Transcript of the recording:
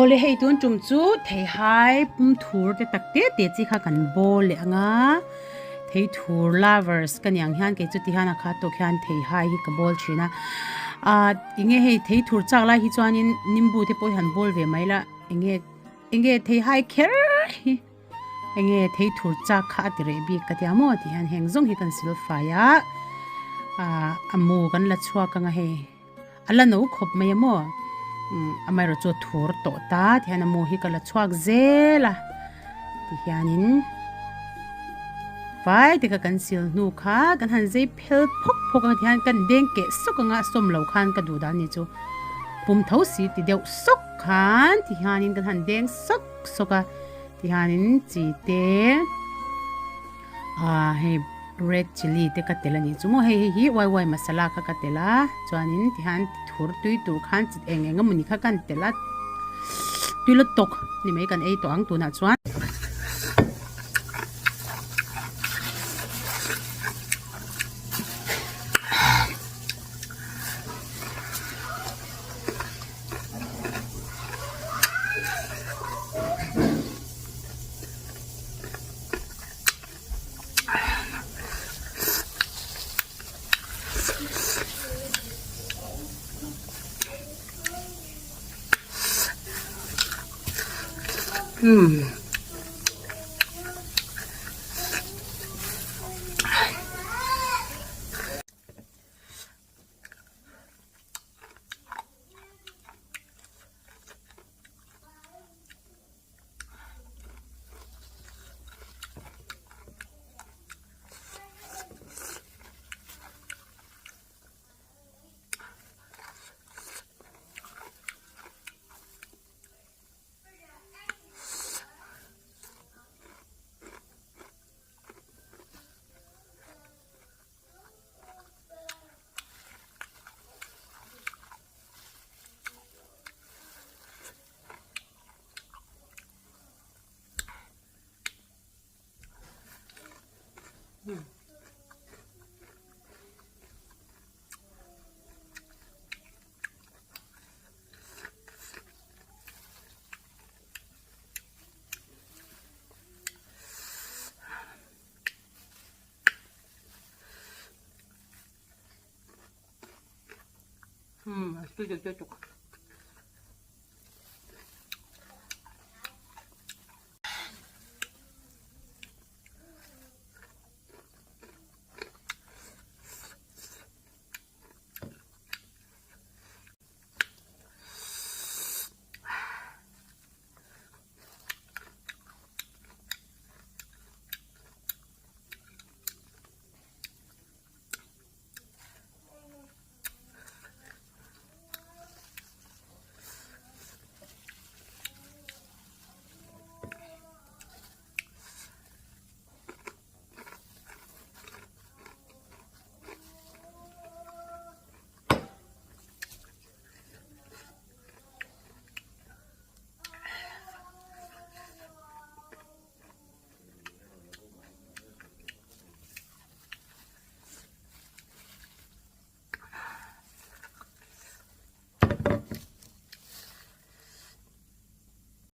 Awle hei tun tum chu theihai pum thur te tak te te chi kha kan bawl leh ang a, thei thur lovers ka ni ang hian kei chu ti hian a khat tawk hian theihai hi ka bawl thin a, ah enge hei thei thur chak lai hi chuanin nimbu te pawh hi han bawl ve mai la enge enge theihai kher hi enge thei thur chak kha a ti reh bik ka tia maw ti hian heng zawng hi kan silfai a, ah a mu kan la chhuak ang a hei. A la no khawp mai a maw? Umm amaherawh chu a thur tawh ta tihian a mu hi ka la chhuak zel a tihianin vai te kha kan sil hnu kha kan han zei phel phawk phawk ang tihian kan deng keh sawk anga a sawm lo khan ka duh dan ni chu pum tho si ti deuh sawk khan tihianin kan han deng sawk sawk a tihianin chi te Ahh hei red chilli te ka tel a nih chu maw hei hei hi wai wai masala kha ka tel a chuanin tihian thur tui tur khan chi eng eng emawni kha kan tel a tui la tawk ni mai kan ei tawh ang tunah chuan. Umm.